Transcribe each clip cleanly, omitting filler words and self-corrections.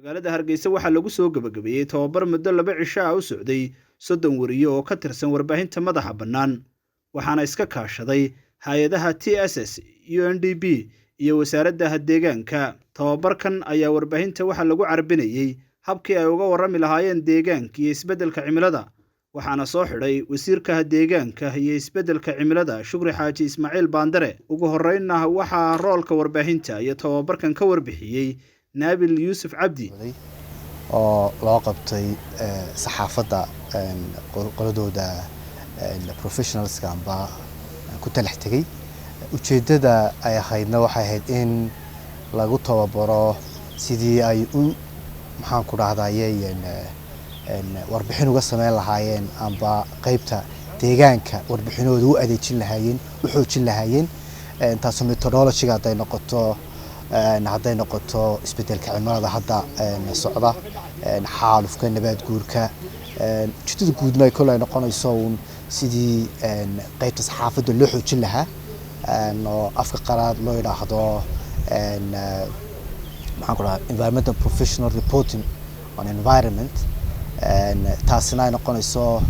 Magaalada Hargeysa waxaa lagu soo gebagabeeyey tababar muddo 2 cisho ah u socday 30 weriye oo ka tirsan warbaahinta madaxa bannaan, waxaana iska kaashaday hay-adaha TSS, UNDP iyo wasaaradda deegaanka. Tababarkan ayaa warbaahinta waxaa lagu carbinayey habkii ay uga warrami lahaayeen deegaanka iyo isbeddelka cimilada, waxaana soo xidhay wasiirka deegaanka iyo isbeddelka cimilada, Shukri Xaaji Ismaaciil Baandare. Ugu horreynna waxaa roolka warbaahinta iyo tababarkan ka warbixiyey Naabil Yuusuf Cabdi. Oo loo qabtay saxaafadda qoladooda professionalska amba ku talax tegey. Ujeeddada ay ahaydna waxay ahayd in lagu tababaro sidii ay u, maxaan ku dhahdaye, warbixin uga sameyn lahaayeen amba qeybta deegaanka warbixinahooda u adeejin lahaayeen, u xoojin lahaayeen, taasoo methodologyga hadday noqoto isbedelka cimilada hadda socda, xaalufka, nabaad guurka. Ujeedada guudna kole ay noqonayso uun sidii qeybta saxaafadda loo xoojin lahaa, oo afka qalaad loo yidhaahdo, maxaan ku dhahaa, environmental professional reporting on environment. Taasina ay noqonayso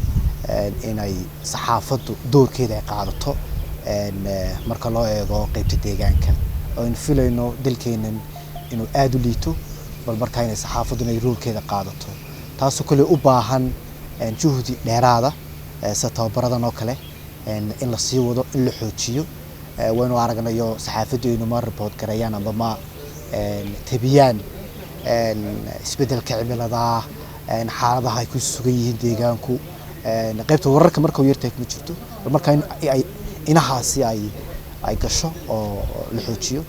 inay saxaafaddu doorkeeda ay qaadato marka loo eego qeybta deegaanka, oo aynu filayno dalkeenan inuu aada u liito, bal markaa inay saxaafaddu inay roolkeeda qaadato, taasoo kale u baahan juhdi dheeraada, sida tababaradan oo kale in la sii wado, in la xoojiyo. Waynu aragnayo saxaafaddeenu ma report gareeyaan amba ma tabiyaan isbeddelka cimilada, xaaladaha ay ku sugan yihiin deegaanku. Qaybta wararka marka u yartahay kuma jirto, bal markaa in ay inahaasi ay gasho oo la xoojiyo.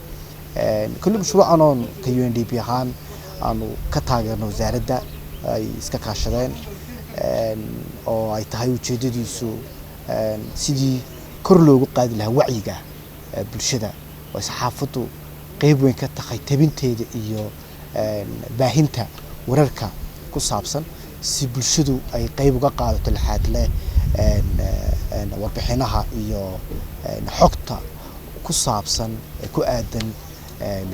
Kulli mashruucan oon ka UNDP ahaan aanu ka taageerno wasaaradda ay iska kaashadeen, oo ay tahay ujeedadiisu sidii kor loogu qaadi lahaa wacyiga bulshada, oo saxaafaddu qeyb weyn ka tahay tabinteeda iyo baahinta wararka ku saabsan, si bulshadu ay qeyb uga qaadato lixaad leh warbixinaha iyo xogta ku saabsan ee ku aadan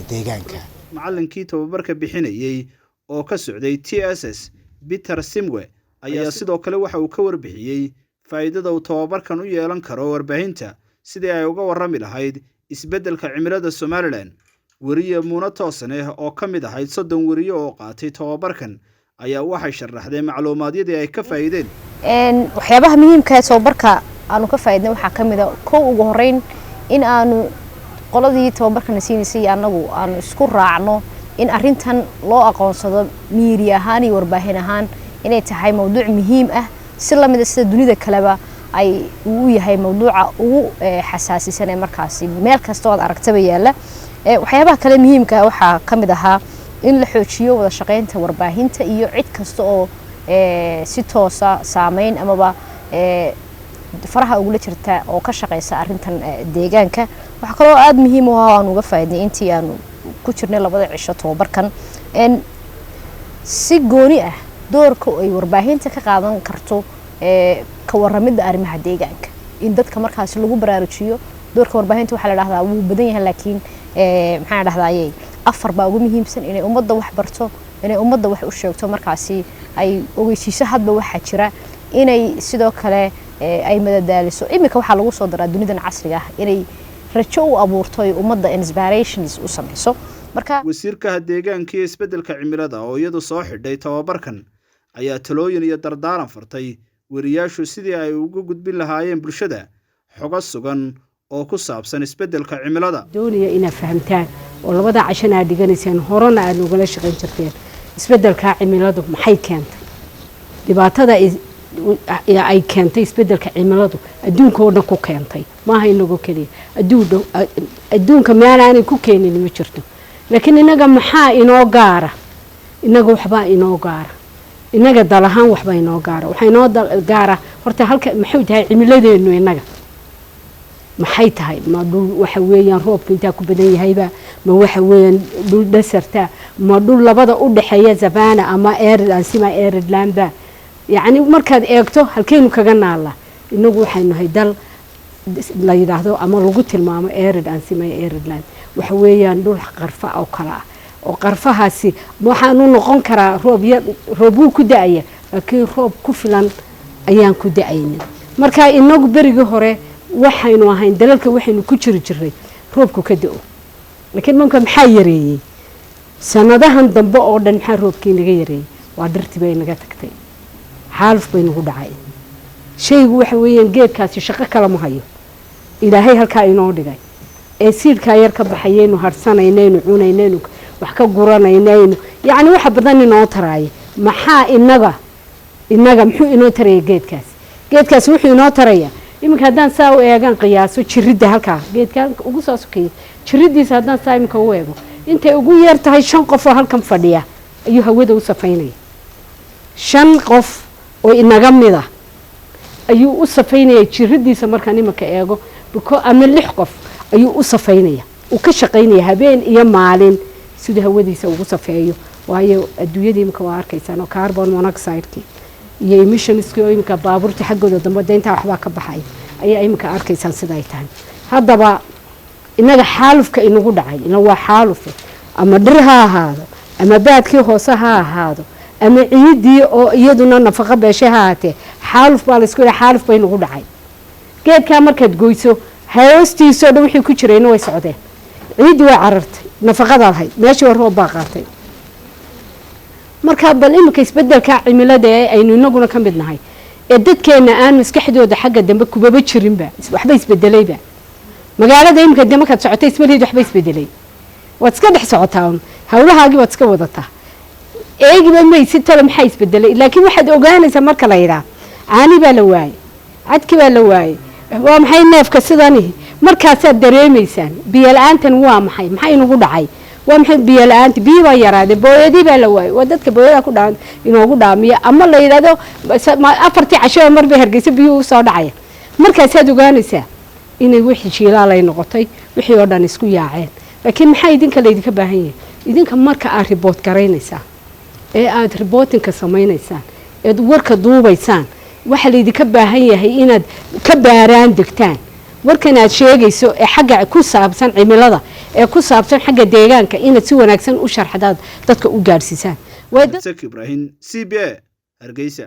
deegaanka. Macallinkii tababarka bixinayey oo ka socday TSS, Peter Simwe, ayaa sidoo kale waxa uu ka warbixiyey faa'iidada uu tababarkan u yeelan karo warbaahinta sidii ay uga warrami lahayd isbeddelka cimilada Somalilan. Weriye Muuna Toosane oo ka mid ahayd 30 weriye oo qaatay tababarkan ayaa waxay sharaxday macluumaadyadii ay ka faa'iideen. Waxyaabaha muhiimka ee tababarka aanu ka faa'iidnay waxaa ka mid a, kow, ugu horreyn in aanu qoladii tababarkana siinaysay annagu aanu isku raacno in arrintan loo aqoonsado media ahaan iyo warbaahin ahaan inay tahay mowduuc muhiim ah, si lamida sida dunida kaleba ay uu yahay mowduuca ugu xasaasisan ee markaasi meel kasta oo aad aragtaba yaalla. Waxyaabaha kale muhiimka ah waxaa ka mid ahaa in la xoojiyo wada shaqeynta warbaahinta iyo cid kasta oo si toosa saameyn amaba faraha ugula jirta oo ka shaqeysa arrintan deegaanka. Waxaa kaloo aada muhiim u ah oo aan uga faaidnay intii aanu ku jirnay labada cisho tababarkan si gooni ah doorka ay warbaahinta ka qaadan karto ka waramidda arrimaha deegaanka, in dadka markaasi lagu baraarujiyo. Doorka warbaahinta waxaa la dhahdaa wuu badan yahay, laakiin maxaa la dhahdaayey, afar baa ugu muhiimsan: inay ummadda wax barto, inay ummadda wax u sheegto, markaasi ay ogeysiiso hadba waxaa jira, inay sidoo kale ay madadaaliso, iminka waxaa lagu soo daraa dunidan casriga ah inay rajo u abuurto, ay ummadda inspirations u samayso marka. Wasiirka deegaanka iyo isbeddelka cimilada oo iyadu soo xidhay tababarkan ayaa talooyin iyo dardaaran fartay weriyaashu sidii ay ugu gudbin lahaayeen bulshada xogo sugan oo ku saabsan isbeddelka cimilada. Doonaya inaad fahamtaan oo labada cashana aad dhiganayseen, horena aad ugala shaqayn jirteen, isbeddelka cimiladu maxay keentay, dhibaatada ay keentay isbeddelka cimiladu adduunka oo dhan ku keentay. Maaha inagoo keliya, adduunka meelaanay ku keenin ma jirto. Laakiin innaga maxaa inoo gaara? Innaga waxbaa inoo gaara, innaga dal ahaan waxbaa inoo gaara. Waxaa inoo gaara horta halka maxay tahay cimiladeennu innaga, maxay tahay? Ma dhul waxa weeyaan roobka intaa ku badan yahayba? Ma waxa weeyaan dhul deserta? Ma dhul labada u dhexeeya, savanna ama arid and semi arid landba? Yacni markaad eegto halkeynu kaga naalla, inagu waxaynu nahay dal la yidhaahdo ama lagu tilmaamo arid and semi arid land. Waxa weeyaan dhul qarfa oo kale ah. Oo qarfahaasi waxaanu noqon karaa roob yar, roob wuu ku da-aya, laakiin roob ku filan ayaan ku da-aynin. Marka inagu berigii hore waxaynu ahayn dalalka waxaynu ku jiri jiray roobku ka da-o, laakiin manka maxaa yareeyey sanadahan dambe oo dhan? Maxaa roobkii naga yareeyey? Waa dhirtii bay naga tagtay, xaaluf bay nagu dhacay. Shaygu waxa weeyaan geedkaasi shaqo kale ma hayo, Ilaahay halkaa inoo dhigay ee siidhkaa yar ka baxayaynu harhsanaynaynu cunaynaynu wax ka guranaynaynu, yacni waxa badan inoo taraaya. Maxaa inaga muxuu inoo taraya geedkaasi? Geedkaasi wuxuu inoo taraya, iminka haddaan saa u eegaan qiyaaso jiridda halkaa geedka ugu soo sokeeyay, jiriddiisa haddaan saa iminka u eego, intay ugu yar tahay 5 qof oo halkan fadhiya ayuu hawada u safaynaya. 5 qof oo inaga mida ayuu u safaynaya jiriddiisa markaan iminka eego, ama 6 qof ayuu u safaynaya, uu ka shaqaynaya habeen iyo maalin siduu hawadiisa ugu safeeyo. Waayo adduunyada iminka waa arkaysaan oo carbon monoxide-kii iyo emissionskii oo iminka baabuurta xaggooda dambe deyntaa waxbaa ka baxay ayaa iminka arkaysaan sida ay tahay. Haddaba inaga xaalufka inagu dhacay ina waa xaalufe, ama dhir ha ahaado, ama baadkii hoose ha ahaado, ama ciiddii oo iyaduna nafaqo beeshe ha ahaatee, xaaluf baa laysku yidhaha, xaaluf bay nagu dhacay. Geedkaa markaad goyso hoostiisoo dhan wixii ku jirayna way socdeen, ciiddii way carartay, nafaqada lahayd meeshii hore roob baa qaatay. Marka bal iminka isbedelka cimilada ee aynu inaguna ka mid nahay ee dadkeena aan maskaxdooda xagga dambe kubaba jirinba, waxba isbedelayba. Magaalada iminka de markaad socotay ismalihiid waxba isbedelay, waad iska dhex socotaa un, hawlahaagii waad iska wadataa, eegiba maysid talo maxaa isbedelay. Laakiin waxaad ogaanaysaa marka la yidhaah caani baa la waayey, cadki baa la waayey, waa maxay neefka sidani, markaasaad dareemaysaan biyo la-aantan waa maxay, maxay inagu dhacay, waa maxay biyo la-aanta, biyo baa yaraadee, booyadii baa la waayey, waa dadka booyada ku dhaa inoogu dhaamiya, ama la yidhahdo 4tii cashaba mar bay Hargeysa biyuhu usoo dhacaya. Markaasaad ogaanaysaa inay wixii jiilaalay noqotay, wixii oo dhan isku yaaceen. Laakiin maxaa idinka laydinka baahan yahay? Idinka marka aad riboot garaynaysaan ee aada ribootinka samaynaysaan eed warka duubaysaan, waxaa laydinka baahan yahay inaad ka baaraan degtaan warkan aad sheegayso ee xagga ku saabsan cimilada, ee ku saabsan xagga deegaanka, inaad si wanaagsan u sharxdaad dadka u gaadhsiisaan. Ibrahim, C B A, Hargeysa.